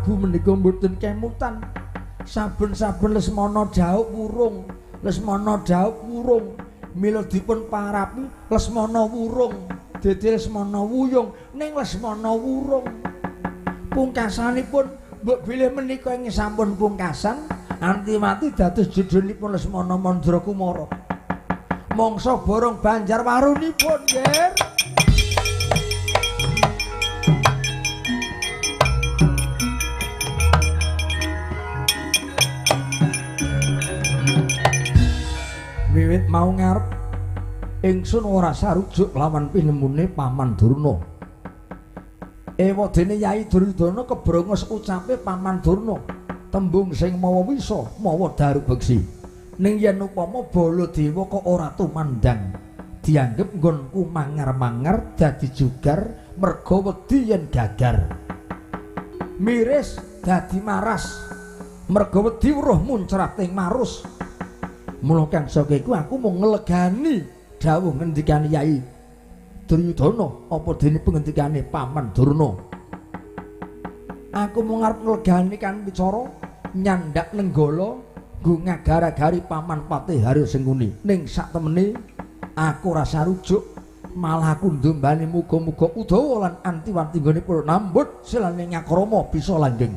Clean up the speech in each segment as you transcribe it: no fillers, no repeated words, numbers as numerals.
Prabu menika mboten kemutan. Saben-saben Lesmana dhaup wurung, Lesmana dhaup wurung. Mila dipun pangrapi Lesmana wurung. Dadi Lesmana wuyung ning Lesmana wurung. Pungkasanipun mbok bilih menika ing sampun pungkasan Antiwati dados judulipun Lesmana Mandra Kumara. Mangsa borong Banjarwarunipun, Nger. Wiwit mau ngarep ingsun ora sarujuk lawan pinemune Paman Durna. Ewadene Yai Duryudana kebrongos ucape Paman Durna. Tembung sing mawa wisa mawa daru beksi. Ning yen upama Baladewa kok ora tumandang, dianggep nggonku mangar-mangar dadi jugar merga wedi yen gagar. Miris dadi maras merga wedi weruh muncrat ing marus. Mula kang saka iku aku mung nglegani dawuh ngendikane Yai Duryudana apa dene pengendikane Paman Durna. Aku mung arep nglegani kan wicara nyandak nenggala nggo ngagar-agari Paman Patih Haryo Sengkuni. Ning sak temene aku ora sarujuk, malah aku ndombani muga-muga Udawa lan Antiwati nggone purun nambut silane ngakrama bisa langgeng.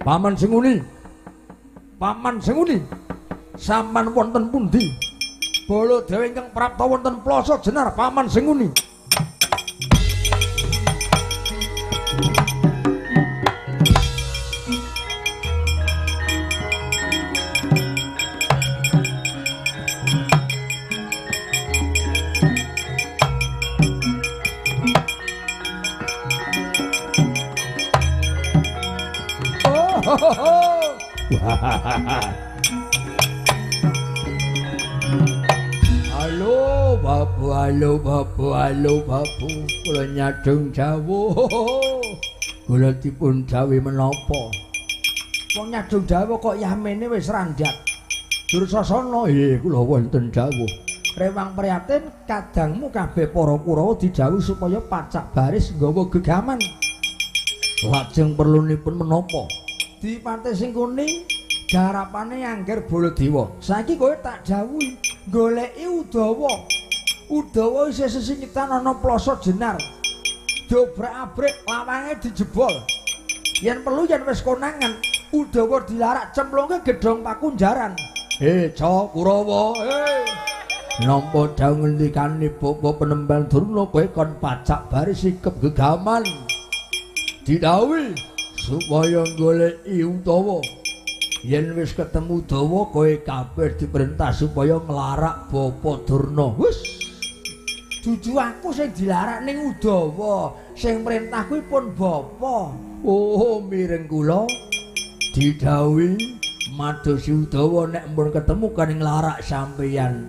Paman Sengkuni, Paman Sengkuni, sampan wonten pundi? Baladewa ingkang prapta wonten Plaza Jenar Paman Sengkuni. Oh, ho, ho, ho. Halo babu, halo babu, halo babu, kula nyadong dawuh. Kula dipun dawuhi menapa? Wong nyadong dawuh kok yamene wis randhat. Dursasana, nggih kula wonten dawuh. Rewang prihatin kadangmu kabeh para Kurawa didhawuhi supaya pacak baris nggawa gegaman. Lajeng perlunipun menapa? Dipate Sengkuni garapane angger Baladewa. Saiki kowe tak dawuhi goleki Udawa. Udawa isih sesingitan ana Plaza Jenar. Dobrak-abrik lawange dijebol. Yen perlu yen wis konangan, Udawa dilarak cemplungke gedhong pakunjaran. Ca Kurawa, Nampa dawuh ngendikane Bapak Penemban Durna kowe kon pacak baris sikep gegaman. Didhawuhi supaya goleki Udawa. Yen wis ketemu Udawa kowe kabeh diperintah supaya nglarak Bapak Durna. Wis dudu aku sing dilarak ning Udawa, sing perintah kuwi pun bapa. Oh, mireng kula didhawuhi madosi Udawa nek mpun ketemu kan nglarak sampeyan.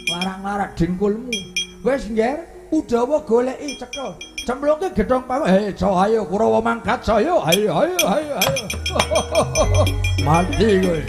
Larak-larak dengkulmu. Wis ngger, Udawa goleki cekel. Cemplungke gedhong pawon. Ayo Kurawa mangkat saya. Ayo ayo ayo ayo. Mati kowe.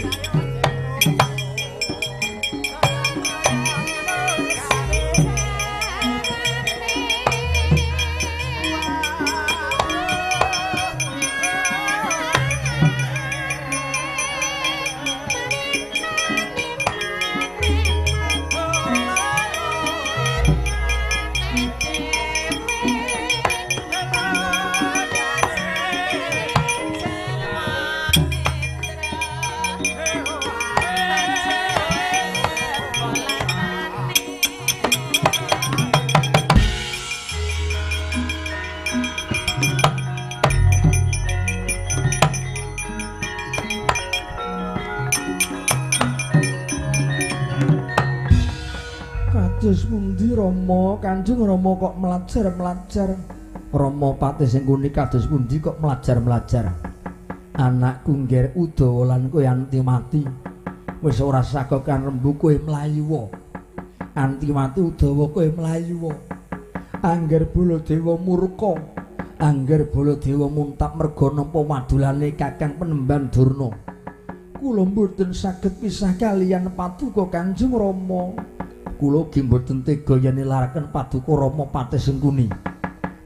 Kados pundi Rama, Kanjeng Rama kok mlajar-mlajar? Rama Patih Sengkuni kados pundi kok mlajar-mlajar? Anakku ngger Udawa lan kowe Antimati wis ora sagokan rembu kowe mlayu. Antimati Udawa kowe mlayu. Angger Baladewa murka, angger Baladewa muntap merga nampa wadulane Kakang Penemban Durna. Kula mboten saged pisah kaliyan paduka Kanjeng Rama. Kula ugi mboten tega yen nilaraken paduka Rama Patih Sengkuni.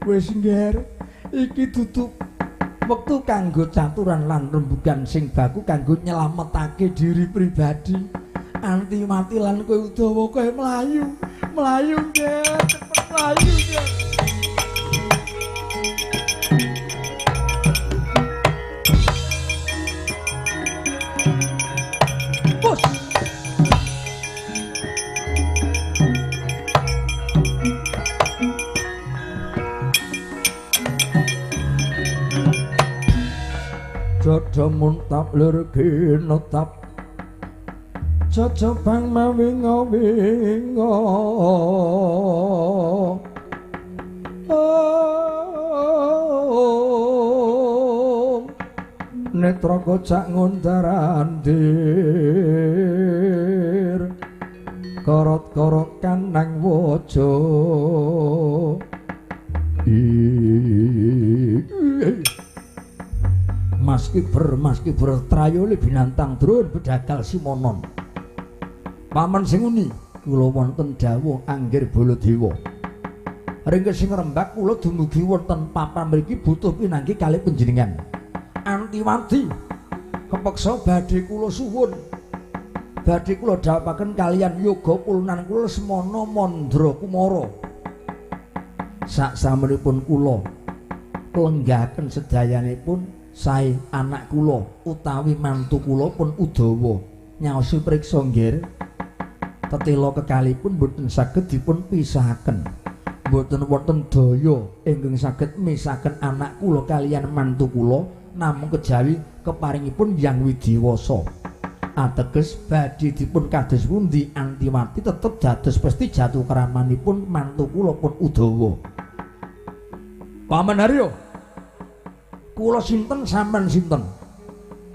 Wis ngger, iki dudu Wektu kanggo caturan lan rembugan sing baku kanggo nyelametake diri pribadi. Anti mati lan kowe Udawa kowe mlayu, mlayu nggih, cepet mlayu nggih. Bos. Jojo muntap lur kinetap jejebang mawinga-winga netra kocak ngundarandir korot-korot kanang waja. Mas Kiber trayole binantang drun bedagal simonon. Paman sing uni kula wonten dawuh anggir Baladewa. Ringkes sing rembak kula dumugi wonten papan mriki butuh pinanggi kalih panjenengan. Antiwadi kepeksa badhe kula suwun. Badhe kula dhawuhaken kaliyan yoga pulunan kula Semana Mandra Kumara. Sak samunipun kula klenggahaken sedayanipun sae anak kula utawi mantu kula pun Udawa nyaosi priksa nggih. Tetela kekalipun boten saged dipun pisahaken. Boten wonten daya ingkang saged misahaken anak kula kaliyan mantu kula namung kejawi keparingipun Hyang Widiwasa. Ateges badhe dipun kados pundi Antiwati tetep dados pesti jatuh keramanipun mantu kula pun Udawa. Paman Haryo, kula sinten sampean sinten?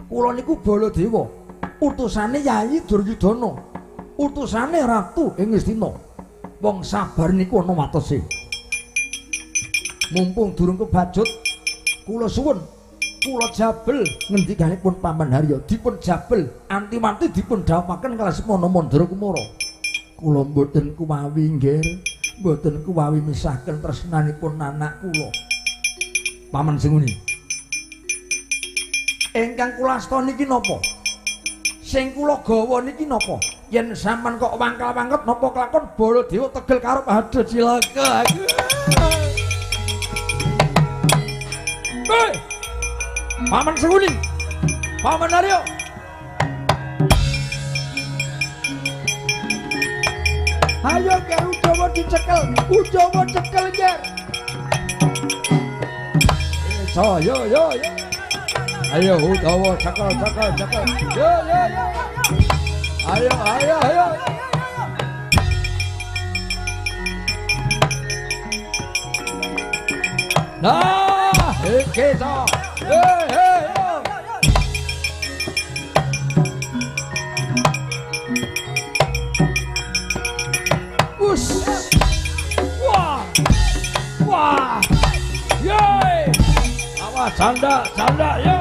Kula niku Baladewa, utusane Yayi Duryudana, utusane Ratu ing Ngastina. Wong sabar niku ana watese. Mumpung durung kebacut, kula suwun, kula jabel ngendikanipun Paman Haryo, dipun jabel Antiwati dipun dhawuhaken kalih Semana Mandra Kumara. Kula mboten kuwawi nggih, mboten kuwawi misahaken tresnanipun anak kula. Paman sing uni, ingkang kula asta niki napa? Sing kula gawa niki napa? Yen sampean kok wangkal-wangket napa kelakon Baladewa tegel karo aduh cilaka. Hei! Paman Senguni, Paman Aryo. Ayo ke Udawa dicekel, Udawa cekel nger. So yo yo yo. Ayo Udawa cekel cekel cekel. Yo yo yo. Ayo ayo ayo. Nah, iki to. Hey hey yo. Us. Wah. Wah. Yeay. Awas canda, canda yo.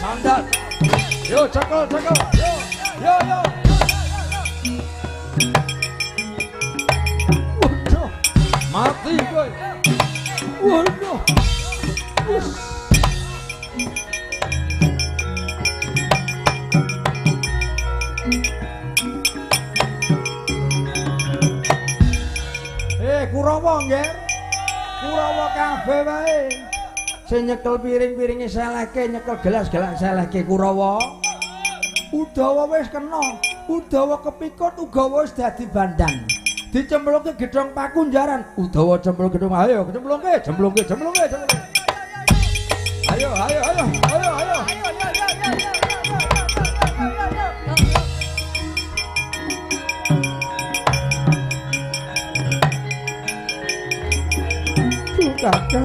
Canda. Yo cekel cekel. Yo yo yo. Waduh. Mati kowe. Waduh. Us. Kurawa nggih. Kurawa kabeh wae. Sing nyekel piring-piringe selehke, nyekel gelas-gelas selehke Kurawa. Udawa wis kena, Udawa kepikut, Ugawa wis dadi bandan. Dicemplungke gedhong pakunjaran, Udawa cemplung gedhong, ayo cemplungke, cemplungke, cemplungke, cemplungke. Ayo, ayo, ayo, ayo, ayo. Kakak.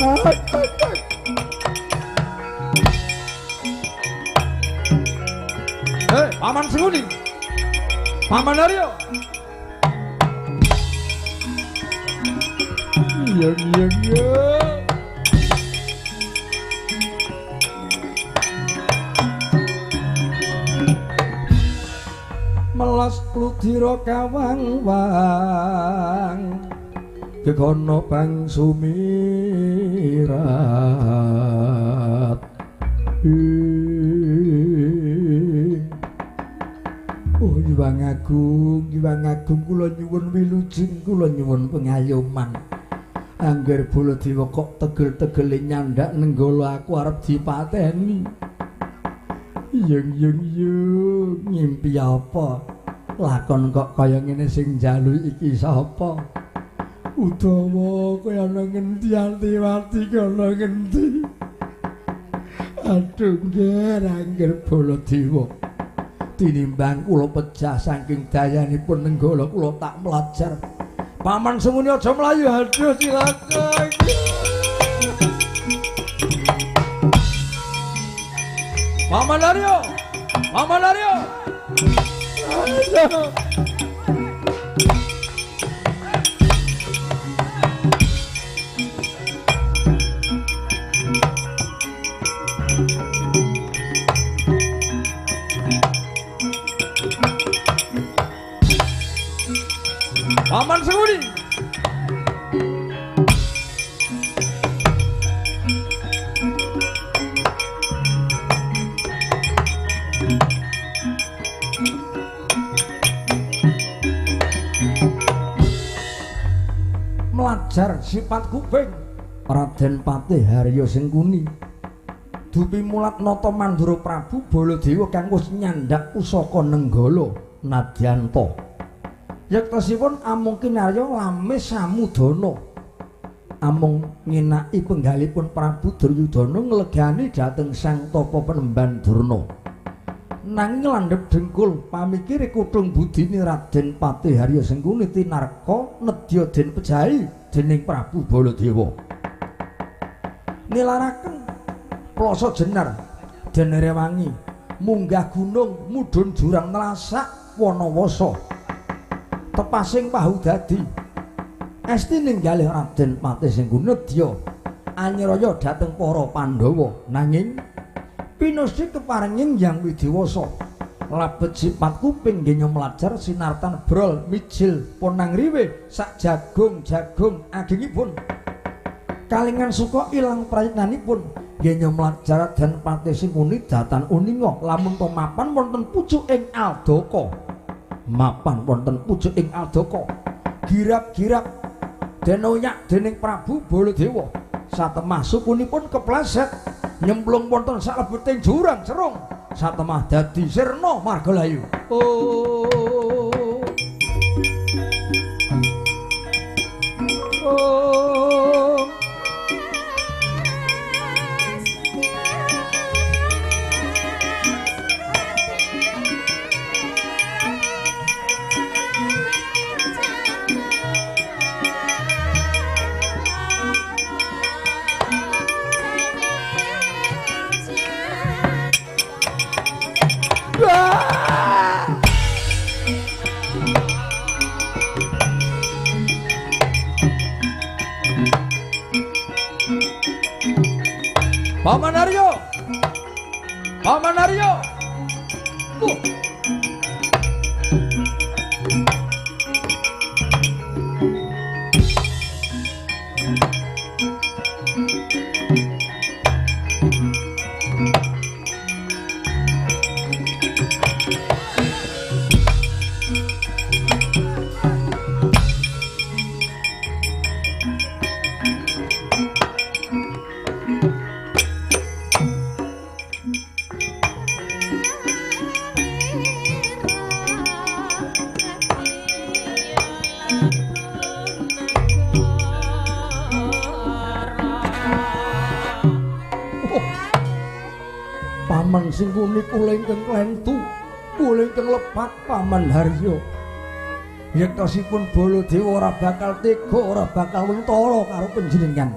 Hei, Paman Senguni, Paman Aryo. Iya, iya, iya. Melas kludira kawang-wang. Gegono bang sumirat. Oh Hyang Agung, Hyang Agung kula nyuwun wilujeng, kula nyuwun pengayoman. Angger Baladewa kok tegel-tegele nyandak Nenggala aku arep dipateni. Yung yung yung, ngimpi apa? Lakon kok kaya ngene sing njaluki iki sapa? Udawa kaya ana ngendi ati-wati kana ngendi? Aduh nger angger Baladewa. Tinimbang kula pejah saking dayanipun Nenggala kula tak mlajar. Paman Sengkuni aja mlayu, aduh cilaka iki. Paman Haryo, Paman Haryo. Aduh. Paman Sengkuni. Mlajar sifat kuping Raden Patih Haryo Sengkuni dupi mulat nata Mandura Prabu Baladewa kang wis nyandak pusaka Nenggala Nadyanta. Yektosipun amung kinarya lamis samudana amung ngenaki penggalipun Prabu Duryudana nglegani dhateng Sang Tapa Penemban Durna. Nanging landhep dengkul pamikire kutung budine Raden Patih Haryo Sengkuni tinarka nedya den pejahi dening Prabu Baladewa. Nilaraken plasa jenar den rewangi munggah gunung mudhun jurang nelasak Wanawasa tepasing pahudadi esti ninggalih Raden Patih Sengkuni nedya anyiraya dhateng para Pandhawa. Nanging pinusti keparenging Hyang Widiwasa labet sifat kuping nggih mlajar sinartan brol mijil ponang riwe sak jagung-jagung agengipun kalingan suka ilang prayitnanipun nggih mlajar Raden Patih Sengkuni datan uninga lamun to mapan wonten pucuk ing Aldaka. Mapan wonten pucuk ing Aldaka girap-girap den oyak dening Prabu Baladewa satemah sukunipun kepleset nyemplung wonten salebeting jurang serung satemah dadi sirna margalayu. Oh oh Paman Haryo, Paman Haryo. Paman Sengkuni kula ingkang klentu, kula ingkang lepat Paman Haryo. Yektosipun Baladewa ora bakal tega, ora bakal wentara karo panjenengan.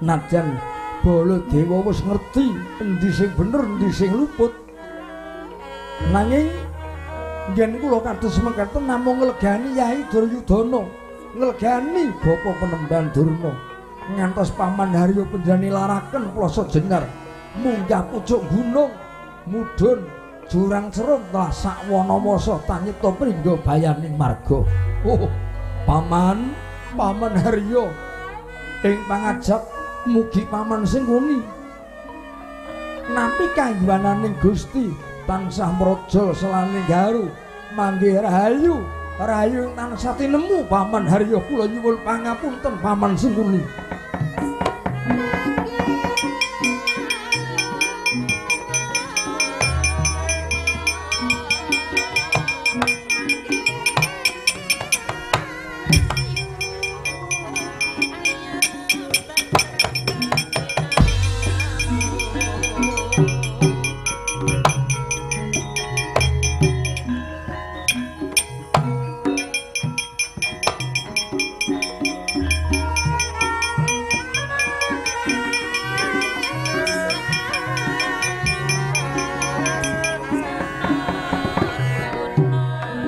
Nadyan Baladewa wis ngerti endi sing bener, endi sing luput. Nanging nggen kula kados mekaten namung nglegani Yai Duryudana, nglegani Bapa Penemban Durna. Ngantos Paman Haryo panjenengan nilaraken plasa jenar munggah pucuk gunung mudhun jurang cerung telah sak wanawasa tanyipta pringga bayaning marga. Oh, Paman, Paman Haryo ing pangajap mugi Paman Sengkuni nampi kayuwananing Gusti tansah mrojol selaning garu manggih rahayu rahayu tansah tinemu. Paman Haryo kula nyuwun pangapunten Paman Sengkuni.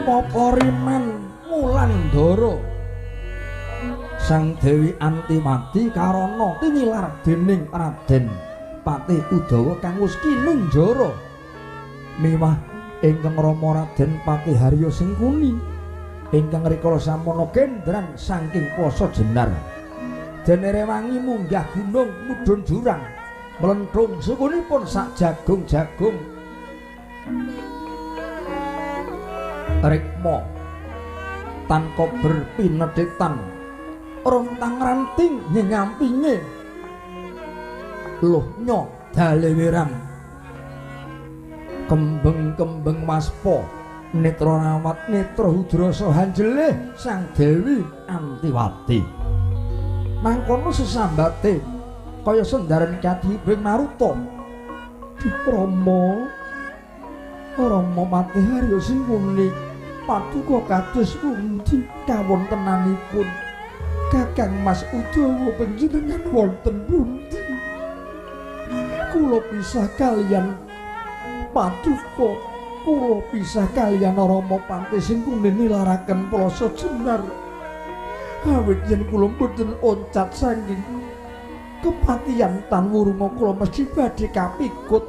Poporiman Wulandara Sang Dewi Antimati karana tinilar dening Raden Patih Udawa kang wis kinunjara miwah ingkang rama Raden Patih Haryo Sengkuni ingkang rikala samono kendran saking Ploso Jenar dene rewangi munggah gunung mudhun jurang mlenthung sukunipun sak jagung-jagung rikma tan kober pinedhetan rontang ranting nyengampinge luhnya dalewerang kembeng-kembeng waspa netra rawat netra hudrasa hanjelih Sang Dewi Antiwati mangkono sesambate kaya sendaran kadhibing maruta. Rama Rama Patih Haryo Sengkuni paduka kados pundi kawontenanipun Kakang Mas Udawa panjenengan wonten pundi? Kula pisah kaliyan paduka, kula pisah kaliyan Rama Patih Sengkuni nilaraken Ploso Jenar. Awit yen kula mboten oncat saking kepatihan tan wurunga kula mesti badhe kapikut.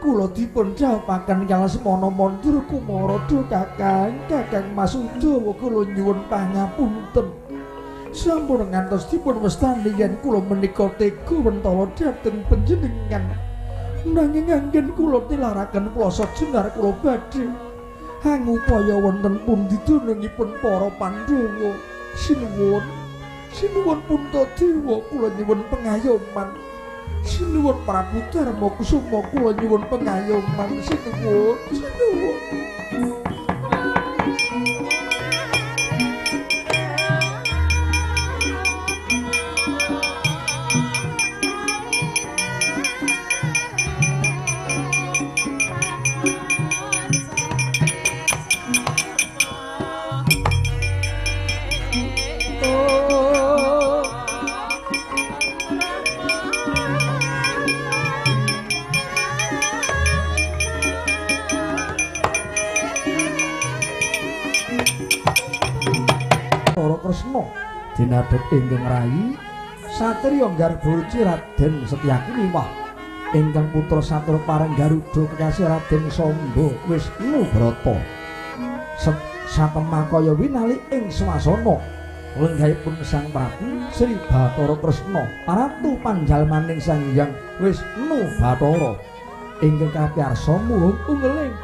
Kula dipun dhawuhaken Kalasmana Mandura Kumara Kakang, Kakang Mas Udawa kula nyuwun pangapunten. Sampun ngantos dipun wastani yen kula menika tega wentala dhateng panjenengan. Nanging anggen kula tilaraken Ploso Jenar kula badhe angupaya wonten pundi dunungipun para Pandhawa. Sinuwun, sinuwun Puntadewa kula nyuwun pengayoman. Sinuwun Prabu Darma Kusuma kula nyuwun pengayoman. Sinuwun, sinuwun. Kresna dinadhep ingkang rayi satriya Garbaruci Raden Setyaki miwah ingkang putra satur pareng Garuda kekasih Raden Samba Wisnu Brata. Satemah kaya winali ing swasana lenggahipun Sang Prabu Sri Bathara Kresna ratu panjalmaning Sang Hyang Wisnu Bathara ingkang kapiyarsa muhung ungeling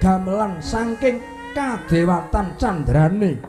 gamelan saking kadewatan candrane.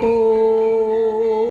Oh.